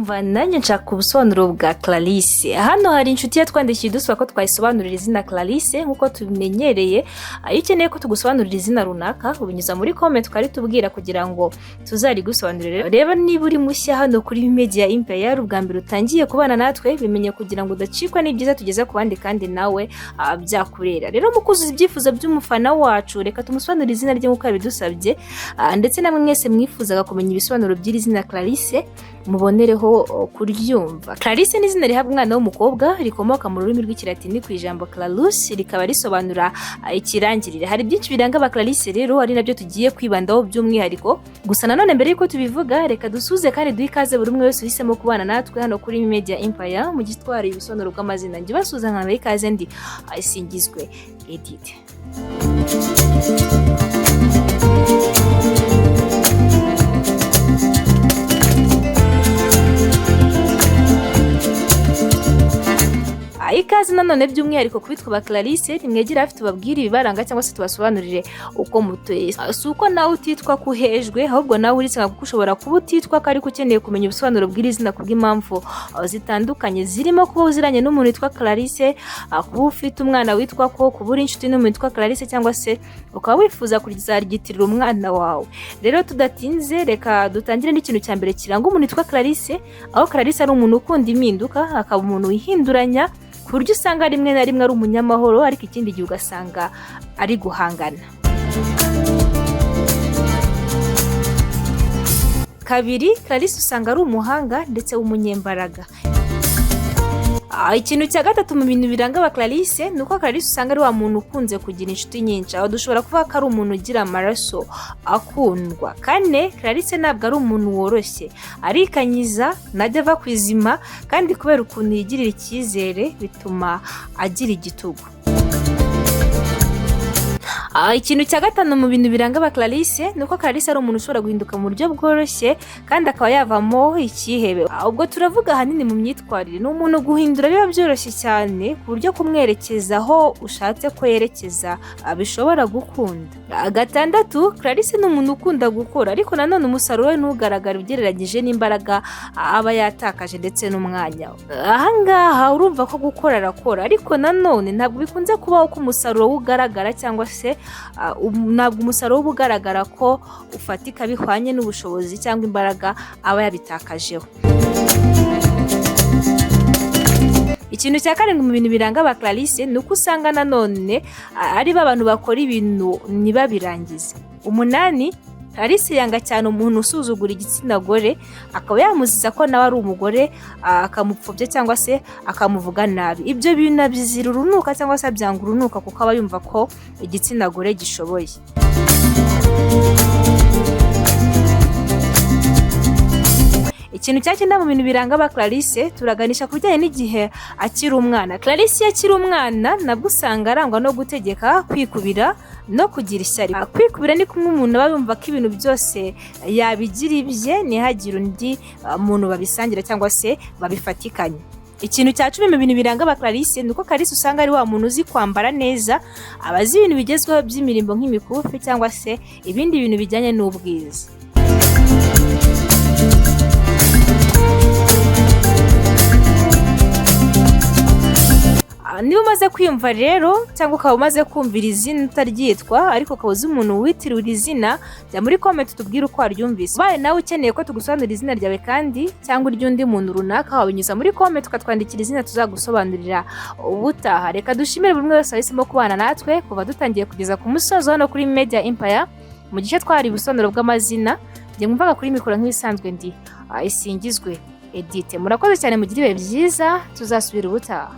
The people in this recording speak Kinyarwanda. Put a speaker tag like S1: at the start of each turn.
S1: Umva, nanjye nshaka ubusobanuro bwa Clarisse. Hano hari inshuti yatwandikiye idusaba ko twayisobanurira izina Clarisse. Nk'uko tubimenyereye, iyo ukeneye ko tugusobanurira izina runaka, ubinyuza muri comment tukaritubwira kugira ngo tuzarigusobanurire. Rero niba uri mushya hano kuri Media Empire, ubwa mbere utangiye kubana natwe, bimenye kugira ngo udacikwa n'ibyiza tugeza ku bandi kandi nawe byakurera. Rero mu kuzuza ibyifuzo by'umufana wacu, reka tumusobanurire izina rye nk'uko yabidusabye, ndetse namwe mwese mwifuzaga kumenya ibisobanuro by'iri zina Clarisse, mubonereho kuryumva. Clarisse ni izina rihabwa umwana w'umukobwa, rikomoka mu rurimi rw'Ikilatini ku ijambo clarus, rikaba risobanura ikirangirire. Hari byinshi biranga aba Clarisse rero, ari nabyo tugiye kwibandaho by'umwihariko. Gusa nanone mbere y'uko tubivuga, reka dusuze kandi duhe ikaze buri umwe wese uhisemo kubana natwe hano kuri Media Empire mu gitwara ibisobanuro bw'amazina. Njye basuhuza nkabaha ikaze ndi Isingizwe Edith. Ikaze nanone by'umwihariko kubitwa ba Clarisse, nimwegere hafi tubabwire ibibaranga cyangwa se tubasobanurire uko mutuye. Si uko nawe utitwa ko uhejwe, ahubwo nawe urisanga kuko ushobora kuba utitwa ko ariko ukeneye kumenya ubusobanuro bw'iri zina kubw'impamvu zitandukanye, zirimo kuba uziranye n'umuntu witwa Clarisse, kuba ufite umwana witwa ko, kuba uri inshuti n'umuntu witwa Clarisse, cyangwa se ukaba wifuza kuzaryitirira umwana wawe. Rero tudatinze, reka dutangire n'ikintu cya mbere kiranga umuntu witwa Clarisse, aho Clarisse ari umuntu ukunda impinduka, akaba umuntu wihinduranya, ku buryo usanga rimwe na rimwe ari umunyamahoro, ariko ikindi gihe ugasanga ari guhangana. Kabiri, Clarisse usanga ari umuhanga ndetse w'umunyembaraga. Ikintu cya gatatu mu bintu biranga aba Clarisse ni uko Clarisse usanga ari wa muntu ukunze kugira inshuti nyinshi. Aho dushobora kuvuga ko ari umuntu ugira amaraso akundwa. Kane, Clarisse ntabwo ari umuntu woroshye, arikanyiza, ntajya ava ku izima, kandi kubera ukuntu yigirira icyizere bituma agira igitugu. Ikintu cya gatanu mu bintu biranga aba Clarisse ni uko Clarisse ari umuntu ushobora guhinduka mu buryo bworoshye kandi akaba yavamo icyihebe. Ubwo turavuga ahanini mu myitwarire. Ni umuntu guhindura biba byoroshye cyane, ku buryo kumwerekeza aho ushatse ko yerekeza bishobora gukunda. Gatandatu, Clarisse ni umuntu ukunda gukora, ariko nanone umusaruro we ntugaragare ugereranyije n'imbaraga aba yatakaje ndetse n'umwanya we. Aha ngaha urumva ko gukora arakora, ariko nanone ntabwo bikunze kubaho ko umusaruro we ugaragara, cyangwa se ntabwo umusaruro uba ugaragara ko ufatika bihwanye n'ubushobozi cyangwa imbaraga aba yabitakajeho. Ikintu cya karindwi mu bintu biranga aba Clarisse ni uko usanga nanone ari ba bantu bakora ibintu ntibabirangize. Umunani, Clarisse yanga cyane umuntu usuzugura igitsina gore, akaba yamuziza ko nawe ari umugore, akamupfobya cyangwa se akamuvuga nabi. Ibyo bintu abizira urunuka cyangwa se abyanga urunuka, kuko aba yumva ko igitsina gore gishoboye. Ikintu cya cyenda mu bintu biranga aba Clarisse, turaganisha ku bijyanye n'igihe akiri umwana. Clarisse iyo akiri umwana nabwo usanga arangwa no gutegeka, kwikubira no kugira ishyari. Kwikubira ni kumwe umuntu aba yumva ko ibintu byose yabigira ibye, ntihagire undi muntu babisangira cyangwa se babifatikanya. Ikintu cya 10 mu bintu biranga aba Clarisse ni uko Clarisse usanga ari wa muntu uzi kwambara neza, aba azi ibintu bigezweho by'imirimbo nk'imikufi cyangwa se ibindi bintu bijyanye n'ubwiza. Niba umaze kwiyumva rero, cyangwa ukaba umaze kumvira izina utaryitwa, ariko ukaba uzi umuntu witiriwe iri zina, jya muri comment tubwire uko waryumvise. Ubaye nawe ukeneye ko tugusobanurira izina ryawe kandi cyangwa iry'undi muntu runaka, wabinyuza muri comment ukatwandikira izina, tuzagusobanurira ubutaha. Reka dushimire buri umwe wese wahisemo kubana natwe kuva dutangiye kugeza ku musozo hano kuri Media Empire mu gice twari ubusobanuro bw'amazina. Njye mwumvaga kuri mikoro nk'ibisanzwe ndi Isingizwe Edith. Murakoze cyane, mugire ibihe byiza, tuzasubira ubutaha.